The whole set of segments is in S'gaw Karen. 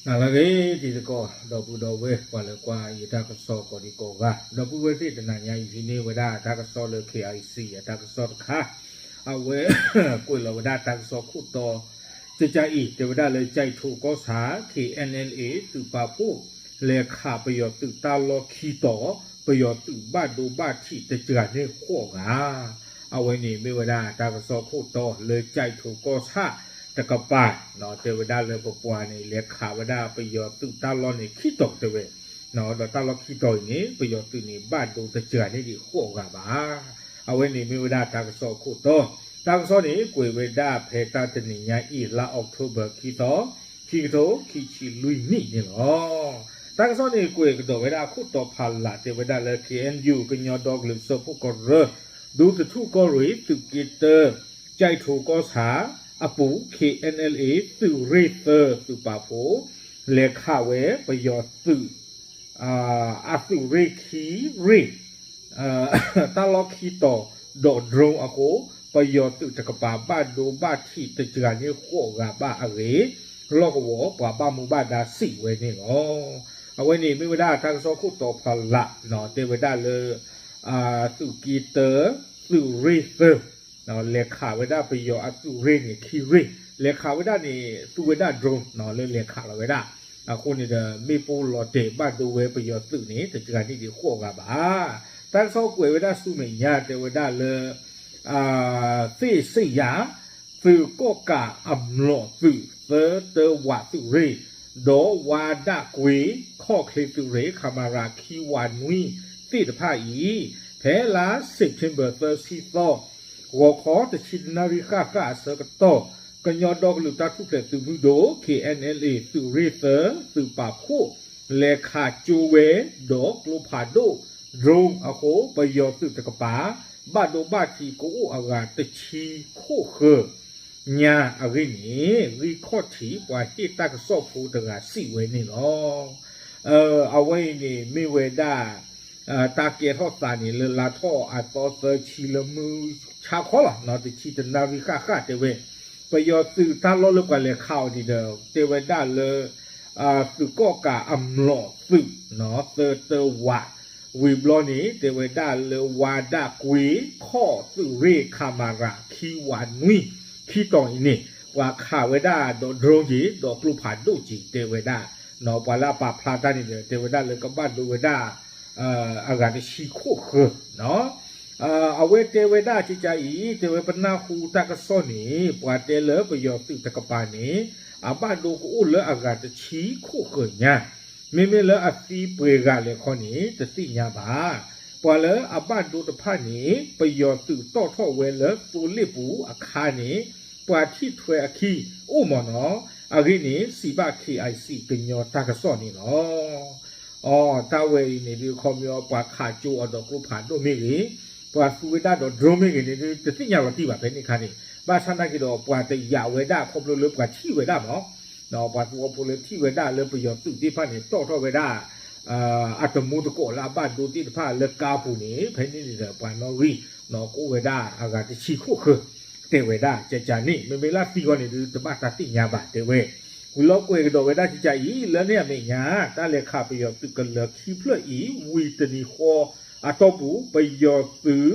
နၤလၢအဂ့ၤ တံၤသကိး ဒီပုၢ်ဒီဝဲၢ် ပှၤလၢကွၢ်ယတၢ်ကစီၣ်ကိးဒံကိးဂၤ ဒီပုၢ်ဝဲၢ်သ့ၣ် တနၤညါအံၤ ဟံးန့ၢ်ဝဲဒၣ်တၢ်ကစီၣ်လၢ K I C အတၢ်ကစီၣ်တခါ အဝဲ ကွဲးလီၤဝဲဒၣ်တၢ်ကစီၣ်ခိၣ်တီ ကကါအံၤ တဲဝဲဒၣ်လၢ ကၠဲးထိၣ်ကီၢ်ဆၣ် K N L A သုးပာ်ဖှိၣ် လဲၤခးပယီၤသုးတၢ်လီၢ်ခံတီၤ ပယီၤသုးဘၣ်ဒိဘၣ်ထံးတစှၤန့ၢ်ဃိးဂၤ အဝဲန့ၣ်မ့ၢ်ဝဲဒၣ်တၢ်ကစီၣ်ခိၣ်တီလၢ ကၠဲးထိၣ်ကီၢ်ဆၣ်တကပၤ တဲဝဲဒၣ်လၢပပှၤန့ၣ် လဲၤခးဝဲဒၣ်ပယီၤသုးတၢ်လီၢ်န့ၣ်ခံတီၤတဲဝဲ ဒီးတၢ်လီၢ်ခံတီၤအံၤန့ၣ် ပယီၤသုးန့ၣ် ဘၣ်ဒိတစှၤန့ၢ်ဒံးဃိးဂၤဘၣ်. အဝဲန့ၣ်မ့ၢ်ဝဲဒၣ်တၢ်ကစီၣ်အခိၣ်တီ တၢ်ကစီၣ်န့ၣ် ကွဲးဝဲဒၣ်ဖဲတၢ်တနံၤညါအံၤ လါ October ခံသီ ခံကထိခံဆံလွံၢ်နံၣ်န့ၣ်လီၤ. တၢ်ကစီၣ်န့ၣ် ကွဲးကဒီးဝဲဒၣ်အခိၣ်တီဖးလး တဲဝဲဒၣ်လၢ K N U ကညီဒီကလုာ်စၢဖှိၣ်ကရၢ ဒူသထူၣ်ကီၢ်ရ့ၣ် သုးက့တၢ ကၠဲးထိၣ်ကီၢ်ဆၣ်အပူၤ K N L A သုးရ့ၣ်သၢသုးပာ်ဖှိၣ် လဲၤခးဝဲပယီၤသုး အသုးရ့ၣ်ခံရ့ၣ် တၢ်လီၢ်ခံတီၤ ဒီး drone အဃိ ပယီၤသုးတကပၤဘၣ်ဒိဘၣ်ထံးတစှၤန့ၢ်ဃိးဂၤဘၣ်အဂ့ၢ် လီၢ်ကဝီၤပှၤဘၣ်မူဘၣ်ဒါစံးဝဲန့ၣ်လီၤ. အဝဲန့ၣ်မ့ၢ်ဝဲဒၣ်တၢ်ကစီၣ်ခိၣ်တီဖးလး တဲဝဲဒၣ်လၢ သုးက့တၢ သုးရ့ၣ်သၢ လဲၤခးဝဲဒၣ်ပယီၤအသုးရ့ၣ်န့ၣ်ခံရ့ၣ် လဲၤခးဝဲဒၣ်န့ၣ် သူဝဲဒၣ် drone လၢလဲၤခးလီၤဝဲဒၣ် အဃိန့ၣ်ဒီး မ့ၣ်ပိၢ်လီၤတဲာ်ဘၣ်ဒိဝဲပယီၤသုးန့ၣ် တစှၤန့ၢ်ဒံးဃိးဂၤဘၣ်. တၢ်ကစီၣ်ကွဲးဝဲဒၣ်ဆူမဲာ်ညါတဲဝဲဒၣ်လၢ သ့ၣ်စ့ၣ်ယၤ သုးကီၣ်ကးအမျိာ်သုး သၢတၢဝးသုးရ့ၣ် ဒီးဝါဒၣ်ကွ့ ခီၣ်ချ့သုးရ့ၣ် ခမရ ခံဝးနွံသ့ၣ်တဖၣ်အံၤ ဖဲလါ September သၢဆံသီ ဂီၤခီတဆံတနၣ်ရံၣ်ဃၣ်ဃၣ်အဆၢကတီၢ် ကညီဒီကလုာ်တၢ်ထူၣ်ဖျဲးသုးမုၢ်ဒိၣ် K N L A သုးရ့ၣ်သၢ သုးပာ်ဖှိၣ် လဲၤခးကၠိဝဲ ဒီးကျိဖးဒိၣ် drone အဃိ ပယီၤသုးတကပၤ ဘၣ်ဒိဘၣ်ထံးကအိၣ်အဂၤတဆံခိၣ်ဃၢၤညါအဂ့ၢ်န့ၣ် ဂံၢ်ခီၣ်ထံးပှၤဟ့ၣ်တၢ်ကစီၣ်ဖိတဂၤစံးဝဲန့ၣ်လီၤ. အဝဲအံၤန့ၣ်မ့ၢ်ဝဲဒၣ် တၢ်ကဲထီၣ်သးန့ၣ်လၢလါထီၣ်အသီသၢဆံလၢမုၢ်ဆါခီလီၤ တဆံတနၣ်ရံၣ်ဃၣ်ဃၣ်တဲဝဲ ပယီၤသုးတၢ်လီၢ်လၢပှၤလဲၤခးအီၤန့ၣ်ဒီး တဲဝဲဒၣ်လၢ သုးကီၣ်ကးအမျိာ်သုး သၢတၢဝး ဝံၤဘျီန့ၣ် တဲဝဲဒၣ်လၢဝါဒၣ်ကွ့ ခီၣ်သုးရ့ၣ် ခမရ ခံဝးနွံ ခံတီၤအံၤန့ၣ် ပှၤခးဝဲဒၣ်ဒီး drone က့ၤ ဒီးကျိဖးဒိၣ်က့ၤ တဲဝဲဒၣ် ပှၤလၢအပာ်ဖျါတၢ်န့ၣ်ဒီး တဲဝဲဒၣ်လၢကဘၣ်ဒိဝဲဒၣ် အဂၤတဆံခိၣ်ဃၢၤ အဝဲတဲဝဲဒၣ်ကကါအံၤ တဲဝဲပနၢ်ဟူတၢ်ကစီၣ်န့ၣ် ပှၤတဲလၢပယီၤသုးတကပၤန့ၣ် အဘၣ်ဒိကအိၣ်လၢအဂၤတဆံခိၣ်ဃၢၤညါ မ့မ့ၢ်လၢအသံပှဲၤဂၤလဲၣ်ခီန့ၣ် တသ့ၣ်ညါဘၣ်. ပှၤလၢအဘၣ်ဒိတဖၣ်န့ၣ် ပယီၤသုးတီၣ်ထီၣ်ဝဲလၢသိလ့ၣ်ပူၤအခါန့ၣ် ပှၤထံၣ်ထွဲအခံအိၣ်မ့ၢ်နီၤ အဂ့ၢ်န့ၣ် စံးဘၣ် K I C ကညီတၢ်ကစီၣ်န့ၣ်လီၤ. အတၢ်ဝဲအံၤန့ၣ်ဒုး ခီဖျိပှၤခးကၠိအီၤဒီးကျိဖးဒိၣ်မ့ၢ်ဂ့ၤ ပှၤသူဝဲဒၣ်ဒီး drone မ့ၢ်ဂ့ၤန့ၣ်ဒုး တသ့ၣ်ညါလီၤတံၢ်ဘၣ်ဖဲန့ၣ်အခါန့ၣ် ဘၣ်ဆၣ်နာ်က့ဒီး ပှၤတယာ်ဝဲဒၣ်ခီဖျိလၢပှၤထံၣ်ဝဲဒၣ်မ့ၢ် ပှၤသူအီဖိလၢထံၣ်ဝဲဒၣ်လၢပယီၤသုးသ့ၣ်တဖၣ်န့ၣ် တီၣ်ထီၣ်ဝဲဒၣ် အတမူတကိးလၢအဘၣ်ဒိသ့ၣ်တဖၣ်လၢကါပူၤန့ၣ် ဖဲန့ၣ်န့ၣ်ဒီး ပှၤနီၣ်ဂံၢ် ကအိၣ်ဝဲဒၣ်အဂၤတဆံခိၣ်ဃၢၤ တဲဝဲဒၣ်ကကါန့ၣ် မ့မ့ၢ်လၢအသံဂီၢ်န့ၣ်ဒုး တဘၣ်တၢ်သ့ၣ်ညါဘၣ်တဲဝဲ ဝံၤလီၤကွဲးကဒီးဝဲဒၣ်ကကါအံၤ လၢန့ၣ်အမဲာ်ညါ တၢ်လဲၤခးပယီၤသုးကလၢၤခံဖျၢၣ်အံၤ ဝံၤတနံၤဃီအတီၢ်ပူၤ ပယီၤသုး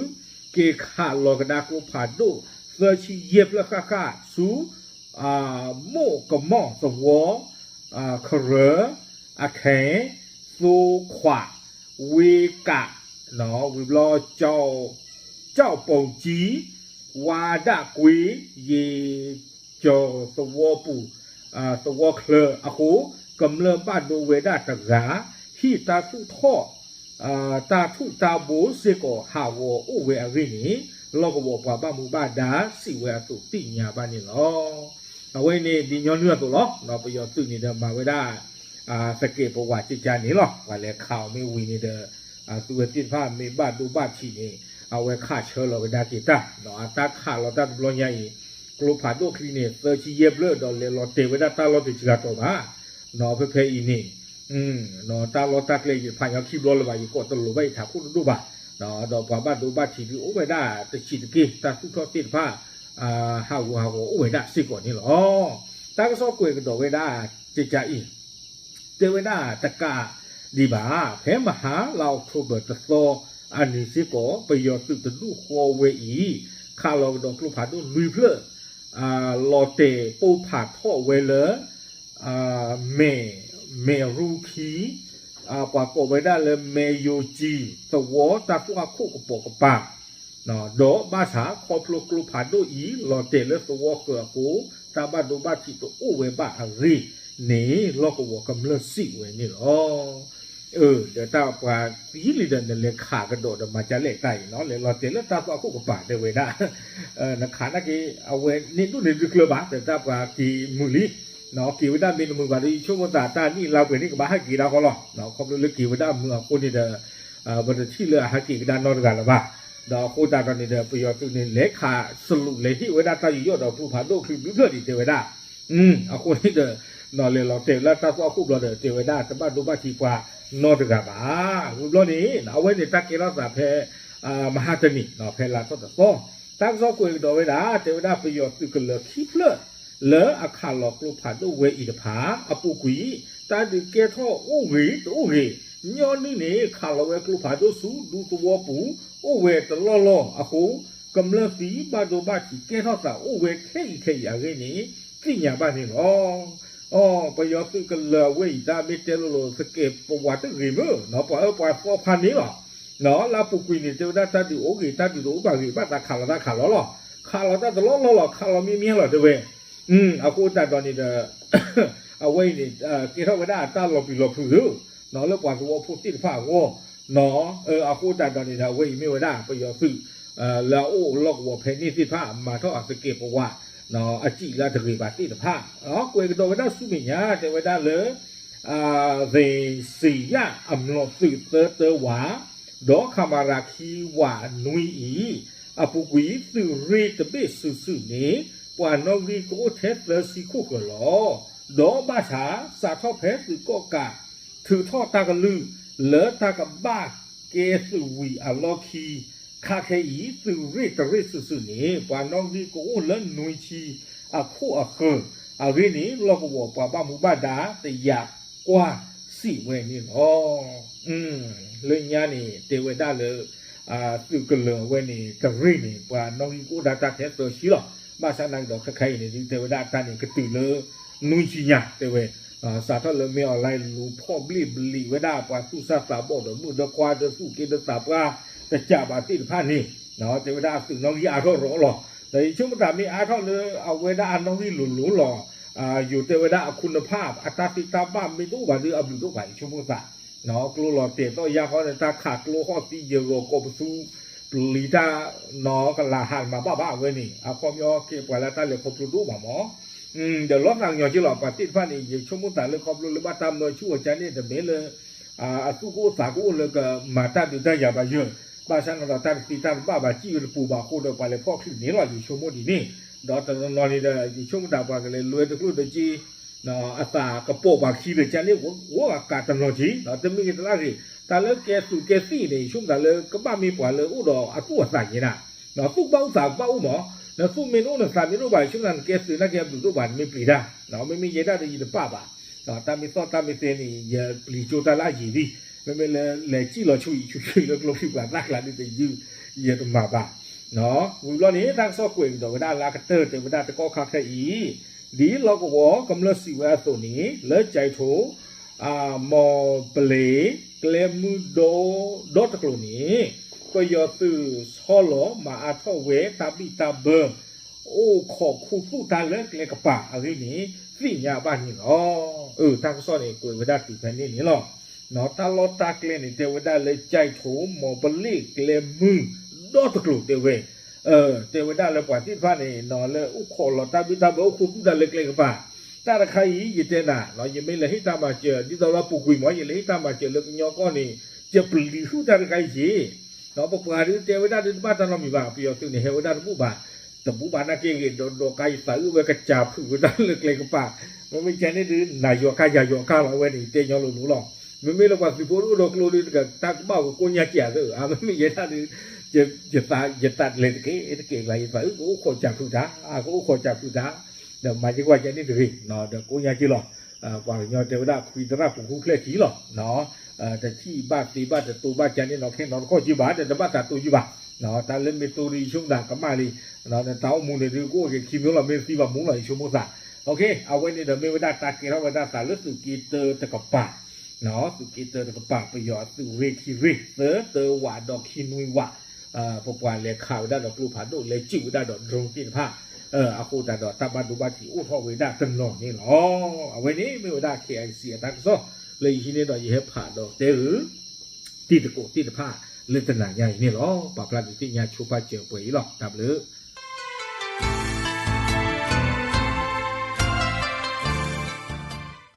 က့ၤခးလီၤကဒါကျိဖးဒိၣ် သၢဆံယဲၢ်ဖျၢၣ်ဃၣ်ဃၣ်ဆူ မိၢ်ကမီၣ်သဝီ ခရၢ အခဲ သိခွး ဝ့ကး ဝံၤဘျီ ကၠီၣ်ပိၣ်ကၠံ ဝါဒၣ်ကွ့ ယ့ၣ်ကၠီၤသဝီပူၤ သဝီချၢအဃိ ကမျၢၢ်ဘၣ်ဒိဝဲဒၣ်တဂၤ ဟံၣ်တၢ်သူၣ်ထီၣ် တၢ်ထူၣ်တၢ်ဘိစ့ၢ်ကီးဟးဂီၤအိၣ်ဝဲအဂ့ၢ်န့ၣ် လီၢ်ကဝီၤပှၤဘၣ်မူဘၣ်ဒါစံးဝဲအသိးသ့ၣ်ညါဘၣ်န့ၣ်လီၤ. အဝဲန့ၣ်ဒ်ညီနုၢ်အသိးလီၤ. ပယီၤသုးန့ၣ်ဒီးမၤဝဲဒၣ် သကဲးပဝးကကါန့ၣ်လီၤ. ပှၤလဲၤခးအီၤမ့ၢ်ဝံၤန့ၣ်ဒီး သုဝဲသ့ၣ်တဖၣ်မ့ၢ်ဘၣ်ဒိဘၣ်ထံးန့ၣ် အဝဲခးဆၢလီၤကဒါက့ၤတၢ် အတၢ်ခးလီၤတၢ်တဘျီညါအံၤ ကျိဖးဒိၣ်ချံန့ၣ် သၢဆံယဲၢ်ဖျၢၣ်ဒီးလဲၤလီၤတဲာ်ဝဲဒၣ်တၢ်လီၢ်တစှၤတီၤဘၣ် ဖဲဖဲအံၤန့ၣ် တၢ်လီၢ်တၢ်ကျဲယဖးညီခံဘျီလၢၤဘၣ် ယကိးတလိၤဘၣ်ယထးခိၣ်တဒိၣ်ဘၣ် ဒီးပှၤဘၣ်ဒိဘၣ်ထံးဒုးအိၣ်ဝဲဒၣ်တဆံးတက့ၢ် တၢ်သူၣ်ထီၣ်သ့ၣ်တဖၣ် ဟးဂူာ်ဟးဂီၤအိၣ်ဝဲဒၣ်စ့ၢ်ကီးန့ၣ်လီၤ. တၢ်ကစီၣ်ကွဲးကဒီးဝဲဒၣ်ကကါအံၤ တဲဝဲဒၣ်တကးဒံးဘၣ်, ဖဲမဟါလါအီးထိဘၢၣ်တသီအနံၤစ့ၢ်ကီး ပယီၤသုးတဒူၣ်ဃီဝဲအံၤ ခးလီၤကဒီးကျိဖးဒိၣ်နွံဖျၢၣ် လီၤတဲာ်ပိၢ်ဖးထီၣ်ဝဲလၢ မဲၢ် မဲၢ်ရူခံ ပှၤကိးဝဲဒၣ်လၢ မဲၢ်ယိၤကံ သဝီတၢ်သွံၣ်အခိၣ်ကပိာ်ကပၤ, ဒီးဘၣ်ဆၣ်ခီဖျိကျိဖးဒိၣ်အံၤ လီၤတဲာ်လၢသဝီဃၢၤအဃိ တၢ်ဘၣ်ဒိဘၣ်ထံးတအိၣ်ဝဲဘၣ်အဂ့ၢ်န့ၣ် လီၢ်ကဝီၤကမျၢၢ်စံးဝဲန့ၣ်လီၤ. ဒီးတၢ်ပှၤသံလံဒီး နလဲၤခးကဒီးဒီးမၤဒ်လဲၣ်တၢ်အံၤနီၤ, လဲၤလီၤတဲာ်လၢတၢ်သွံၣ်အခိၣ်ကပၤတဲဝဲဒၣ်, နခးနာ်က့ အဝဲန့ၣ်ဒိၣ်န့ၢ်ဒုးကျၢၤဘၣ် ဒီးတၢ်ပှၤက့ၤမုာ်လံ, က့ၤဝဲဒၣ်မ့ၢ်တမုာ်ဘၣ်ဒီး ယဆိကမိၣ်သးတၢ်နံၣ်လါပှဲၤန့ၣ် ကဘၣ်ဟဲက့ၤဒၣ်ဃီလီၤ. ခီဖျိလၢက့ၤဝဲဒၣ်မုာ်အဃိန့ၣ်ဒီး ပတထံၣ်လၢအဟဲက့ၤကဒါနီတဂၤလၢၤဘၣ်. ဒီးအဃိသတးဒီးန့ၣ်ဒီး ပယီၤသုးန့ၣ် လဲၤခးစလူးလဲၤဟ့ၣ်ဝဲဒၣ်တၢ်ယူးယီၣ်ဒီးကျိဖးဒိၣ်ချုးဘျုးဖျၢၣ်ဒံးတဲဝဲဒၣ်, အဃိန့ၣ်ဒီး နီၤလဲၤလီၤတဲာ်လၢတၢ်သွံၣ်အခိၣ်ဘျီဒီး တဲဝဲဒၣ်တဘၣ်ဒိဘၣ်ထံးပှၤနီတဂၤဘၣ်. ဝံၤဘျီန့ၣ် အဝဲန့ၣ်တၢ်ကဲထီၣ်သးဖဲ မဟါတနံၤ ဖဲလါထီၣ်တသီ တၢ်ကစီၣ်ကွဲးကဒီးဝဲဒၣ် တဲဝဲဒၣ်ပယီၤသုးကလၢၤခံဖျၢၣ် လၢအခးလီၤကျိဖးဒိၣ်ဝဲအံၤတဖၣ် အပူၤကွံာ် တၢ်ဒုးကဲထီၣ်အိၣ်ဂ့ၤတအိၣ်ဂ့ၤ, ညီနုၢ်န့ၣ် ခးလီၤဝဲကျိဖးဒိၣ်ဆူဒူသဝီပူၤ အိၣ်ဝဲတလီၢ်လီၢ်အဃိ ကမျၢၢ်သံဘၣ်ဒိဘၣ်ထံးကဲထီၣ်သးအိၣ်ဝဲခဲအံၤခဲအံၤအဂ့ၢ်န့ၣ် သ့ၣ်ညါဘၣ်န့ၣ်လီၤ. ပယီၤသုးကလၢၤအဝဲအံၤ တၢ်မ့ၢ်တဲလိၤလိၤ သကဲးပဝးတဂ့ၤမ့ၢ် ပှၤအၢပှၤသီဖးန့ၣ်လီၤ. လၢအပူၤကွံာ်န့ၣ် တဲဝဲဒၣ်တၢ်ဒုးအိၣ်ဂ့ၤ တၢ်ဒုးတအိၣ်ဘၣ်ဂ့ၤ ဘၣ်သးခးလီၤတၢ်ခးလီၤလီၤ. ခးလီၤတၢ်တလီၢ်လီၢ်လီၤ ခးလီၤမ့ၢ်မ့ၢ်လီၤတဲဝဲ အဃိသတးဒီးန့ၣ်ဒီး အဝဲအံၤန့ၣ် ကဲထီၣ်ဝဲဒၣ်အတၢ်လီၤပျံၤလီၤဖုးသု လၢပှၤသဝီဖိသ့ၣ်တဖၣ်အဂီၢ် အဃိသတးဒီးန့ၣ်ဒီး အဝဲအံၤမ့ၢ်ဝဲဒၣ်ပယီၤသုး လၢအအိၣ်လီၢ်ကဝီၤဖဲန့ၣ်သ့ၣ်တဖၣ် မၤထီၣ်အသကဲးပဝး အစံၣ်လၢတဂ့ၤဘၣ်သ့ၣ်တဖၣ် ကွဲးကဒီးဝဲဒၣ်ဆူမဲာ်ညါ တဲဝဲဒၣ်လၢ သ့ၣ်စံၣ်ယၣ်အမျိာ်သုးသၢတၢဝး ဒီးခမရခံဝးနွံအံၤ အပူၤကွံာ်သုးရ့ၣ်တဘ့ၣ်စုာ်စုာ်န့ၣ် ပှၤနီၣ်ဂံၢ်ကအိၣ်ထဲသၢဆံခိၣ်ဃၢၤလီၤ. ဒီးဘၣ်ဆၣ် စးထီၣ်ဖဲသုးကီၣ်ကး ထုးထီၣ်တၢ်ကလုၢ် လၢတၢ်ကဘၣ်ကဲသုးဝံၤအလီၢ်ခံ ခါခဲအံၤ သုးရ့ၣ်တရ့ၣ်စုာ်စုာ်န့ၣ် ပှၤနီၣ်ဂံၢ်ကအိၣ်လၢနွံဆံအခိၣ်အဃၢၤ အဂ့ၢ်န့ၣ် လီၢ်ကဝီၤပှၤဘၣ်မူဘၣ်ဒါတယာ်ကွၢ်စံးဝဲန့ၣ်လီၤ. လၢညါန့ၣ် တဲဝဲဒၣ်လၢ သုးကလၢၤအဝဲန့ၣ် တရ့ၣ်န့ၣ် ပှၤနီၣ်ဂံၢ်ကအိၣ်ဒၣ်တၢ်ထဲသၢဆံလီၤ. ဘၣ်ဆၣ်နာ်က့ဒီး ခဲခါအံၤန့ၣ် ဒုးတဲဝဲဒၣ်တၢ်န့ၣ် ကတုၤလၢ နွံဆံညါ တဲဝဲ စးထီၣ်လၢမ့ၢ်အီၣ်လဲၣ် လူၤဖီၣ်ဘျ့ၣ်ဘျံးဝဲဒၣ် ပှၤသူၣ်စၢ်သးဘီၣ်ဒီးမုၣ်ဒီးခွါဒီးသူၣ်က့ဒီးသးပှၢ် တကးဘၣ်သ့ၣ်တဖၣ်န့ၣ် တဲဝဲဒၣ်အသုးနီၣ်ဂံၢ်အါထီၣ်ရီလီၤ. ဒီးယဆိကမိၣ်တၢ်မ့ၢ်အါထီၣ်လၢအဝဲဒၣ်အနီၣ်ဂံၢ်လိၤလိၤလီၤ. ယိၤတဲဝဲဒၣ်အခိၣ်နဖၣ် အတၢ်သ့တၢ်ဘၣ်မ့ၢ်တအိၣ်ဘၣ်ဒီးအဘျုးတအိၣ်ဘၣ် ယဆိကမိၣ်သး ကျိလီၤတဲာ်သီၣ်ယၢ်ဃီန့ၣ် တၢ်ခးကျိဟီၣ်သံယဂီၤကိးပသူ ပျံၤတၢ် နီၢ်ကလၤဟးမၤဘၣ်ဘၣ်အဝဲန့ၣ် အခီပညီကဲပှၤလၢတၢ်လဲၤခီဖျိတအိၣ်ဘၣ်မး ဒီးလီၤသးကညီၤက့လီၤ ပှၤသ့ၣ်တဖၣ်န့ၣ် ယဆိကမိၣ်သးလၢခီဖျိလၢဘၣ်တၢ်မၢဆူၣ်အီၤကန့ၣ် တမ့ၢ်လၢ အသူၣ်ကအိၣ်သးကအိၣ်လၢကမၤတၢ်ဒုးတၢ်ယၤဘၣ်ယၢ် ဘၣ်ဆၣ်န့ၣ်ဒီးတၢ်တသ့တၢ်တဘၣ်ဘၣ် စံၣ်ဝဲတပူၤဘၣ်အဃိဒီး ပှၤလဲၤဖီၣ်ချုးန့ၣ်လီၤ ယဆိကမိၣ်ဒ်န့ၣ် ဒီးတနီၤနီၤန့ၣ်ဒီး ယဆိကမိၣ်တၢ်ပှၤကလဲၤလွဲတကျိၣ်တစ့ အသးကပိာ်ပှၤခံဒီးကန့ၣ် ဝဲကးတနီၤက့ တမ့ၢ်ဂ့ၤတလၢဂ့ၤ တၢ်လၢကဲသုးကဲသံၣ်န့ၣ် ယဆိကမိၣ်တၢ်လၢကဘၣ်မ့ၢ်ပှၤလၢအိၣ်ဒီးအသူၣ်အသးယဲဒၣ် သူၣ်ဘၣ်အိၣ်သးဘၣ်အိၣ်မး နသူၣ်မ့ၢ်တအိၣ်နသးမ့ၢ်တအိၣ်ဘၣ် ယဆိကမိၣ်တၢ်နကဲသုးနာ်က့အဘျုးတအိၣ်ဘၣ် နမ့ၢ်ပျံၤတၢ် မ့မ့ၢ်ယဲဒၣ်ဒီးယတပာ်ဘၣ် တၢ်မ့ၢ်သီၣ်တၢ်မ့ၢ်သဲန့ၣ် ယပျံၤကၠိတၢ်လၢအယံာ်လံ မ့မ့ၢ်လၢလဲၤစံၣ်လီၤဆူအံၤဆူဆူလၢကျိချံပှၤသၣ်ကျါဒ်တယုၢ် ယတမၤဘၣ် ဝံၤဘျီန့ၣ် တၢ်ကစီၣ်ကွဲးကဒီးဝဲဒၣ်လၢအကတၢၢ်တဲဝဲဒၣ်တကီၢ်ခါခဲအံၤ ဒ်လီၢ်ကဝီၤကမျၢၢ်စံးဝဲအသိးန့ၣ် လၢကၠဲးထိ မီၢ်ပလ့ၤ ကျဲမုၢ်ဒီ ဒီတကျိၤန့ၣ် ပယီၤသုးဆီလီၤမၤအါထီၣ်ဝဲတၢ်ဘံၣ်တၢ်ဘၢ အိၣ်ခိးခူသူၣ်တၢ်လၢကျဲကပၤအဂ့ၢ်န့ၣ် သ့ၣ်ညါဘၣ်န့ၣ်လီၤ. တၢ်ကစီၣ်န့ၣ် ကွဲးဝဲဒၣ်တုၤဖဲန့ၣ်န့ၣ်လီၤ. တၢ်လီၢ်တၢ်ကျဲန့ၣ် တဲဝဲဒၣ်လၢကၠဲးထိ မီၢ်ပလ့ၤ ကျဲမုၢ် ဒီတကျိၤတဲဝဲ တဲဝဲဒၣ်လၢပှၤသ့ၣ်တဖၣ်န့ၣ် လၢအိၣ်ခိးလီၤတၢ်ဘံၣ်တၢ်ဘၢအိၣ်ခူသူၣ်တၢ်လၢကျဲကပၤ တၢ်တခါအံၤ ယတဲနၤ ယမ့ၢ်လဲၤဟ့ၣ်တၢ်မၤစၢၤ ဒ်သိးလၢအပူၤကွံာ်မး ယလဲၤဟ့ၣ်တၢ်မၤစၢၤလၢကညီကီၢ်န့ၣ် ယပျံၤဟုၣ်တၢ်တခါအံၤက့ၤ ပပှၤဒုးတဲဝဲဒၣ်ဒုးတဘၣ်တၢ်နီတမံၤဘၣ် ပယီၤသုးန့ၣ် ဟဲဝဲဒၣ်တဘူၣ်ဘၣ် တဘူၣ်ဘၣ်နာ်က့ဂ့ၤဒီးဒီးကါယသးအုးဝဲကစၢ်ဖုးဝဲဒၣ်လၢကျဲကပၤ မ့မ့ၢ်ကဲန့ၣ်ဒုး နၤယီၤကါယၤယီၤကါလီၤဝဲန့ၣ် တဲညီလိၤလိၤလီၤ. မ့မ့ၢ်လၢပှၤသုးဖိတအိၣ်ဒီးကျိဒုး တၢ်ကဘၣ်အိၣ်ကိးညါက့ၤအသး မ့မ့ၢ်ယဲဒၣ်ဒုး ယသးလဲၤတကဲတကဲကျါ ယသးအုးကအိၣ်ခိးစၢ်ဖုးတၢ် ကအိၣ်ခိးစၢ်ဖုးတၢ် ဒီးမၤက့ၤကွၢ်ကဲန့ၣ်တဂ့ၤ ဒီးကိးညါက့ၤလီၤ. ပှၤကညီတဲဝဲဒၣ် ခွံသရၣ်ပူၤဃုဖျၢၣ်ခံလီၤ. တထံၣ်ဘၣ်သ့ဘၣ်တတိဘၣ်ကန့ၣ်နီၤ ခဲနီတခီၣ်က့ဘၣ် တဘၣ်သးတိယုာ်ဘၣ်. တၢ်လၢမ့ၢ်တိဒီးယဆိကမိၣ်ဒၣ်ကမၣ်လံ, နတၢ်အိၣ်မူန့ၣ်ဒုးကအိၣ်က့ၤခံမံၤလီၤ မ့ၢ်သံဘၣ်မူလီၤ ယဆိကမိၣ်သး. အဝဲန့ၣ်ဒီးမ့ၢ်ဝဲဒၣ်တၢ်ကဲထီၣ်ဝဲဒၣ်သးလၢသုးက့တၢတကပၤ သုးက့တၢတကပၤ ပယီၤအသုးရ့ၣ်ခံရ့ၣ် သၢတၢဝးဒီးခံနွံဝး, ပပှၤလဲၤခးဝဲဒၣ်ဒီးကျိဖးဒိၣ် လဲၤစုၣ်ဝဲဒၣ်ဒီး drone သ့ၣ်တဖၣ်, အဃိသတးဒီးတၢ်ဘၣ်ဒိဘၣ်ထံးအိၣ်ထီၣ်ဝဲဒၣ်တနီၤန့ၣ်လီၤ. အဝဲန့ၣ်မ့ၢ်ဝဲဒၣ် KIC အတၢ်ကစီၣ် လၢယဟံးန့ၢ်ဒီးယဟဲဖးဒီးတဲအုး တံၤသကိးသ့ၣ်တဖၣ်လၢတနၤညါအံၤန့ၣ်လီၤ. ပာ်ဖျါဒုးသ့ၣ်ညါဆိပာ်စၢၤပှဲၤအံၤလီၤ. တၢ်ဘျုး